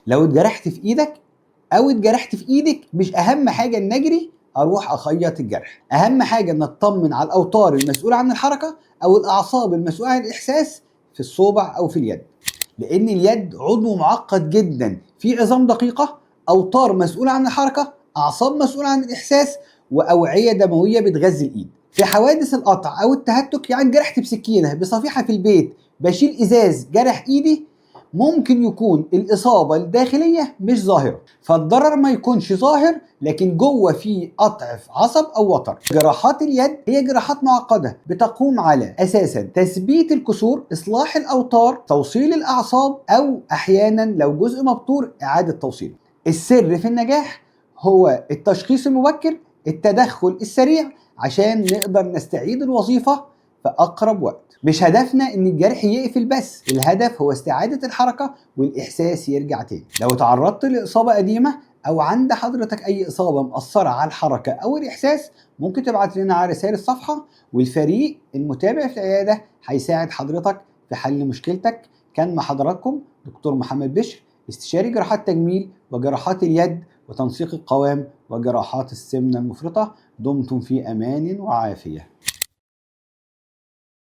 لو اتجرحت في ايدك او اتجرحت في ايدك، مش اهم حاجة ان اجري اروح اخيط الجرح، اهم حاجة ان اطمن على الاوتار المسؤولة عن الحركة او الاعصاب المسؤولة عن الاحساس في الصوبع او في اليد. لان اليد عضو معقد جدا، في عظام دقيقة، اوتار مسؤولة عن الحركة، اعصاب مسؤولة عن الاحساس، واوعيه دموية بتغذي الايد. في حوادث القطع او التهتك، يعني جرحت بسكينة، بصفيحه في البيت، بشيل ازاز جرح ايدي، ممكن يكون الاصابة الداخلية مش ظاهره، فالضرر ما يكونش ظاهر لكن جوه في قطع في عصب او وتر. جراحات اليد هي جراحات معقدة بتقوم على اساسا تثبيت الكسور، اصلاح الاوتار، توصيل الاعصاب، او احيانا لو جزء مبتور اعاده توصيله. السر في النجاح هو التشخيص المبكر، التدخل السريع، عشان نقدر نستعيد الوظيفة في اقرب وقت. مش هدفنا ان الجرح يقفل بس، الهدف هو استعادة الحركة والاحساس يرجع تاني. لو تعرضت لاصابة قديمة او عند حضرتك اي اصابة مأثرة على الحركة او الاحساس، ممكن تبعت لنا على رسائل الصفحة، والفريق المتابع في العيادة هيساعد حضرتك في حل مشكلتك. كان مع حضراتكم دكتور محمد بشر، استشاري جراحات تجميل وجراحات اليد وتنسيق القوام وجراحات السمنة المفرطة. دمتم في امان وعافية.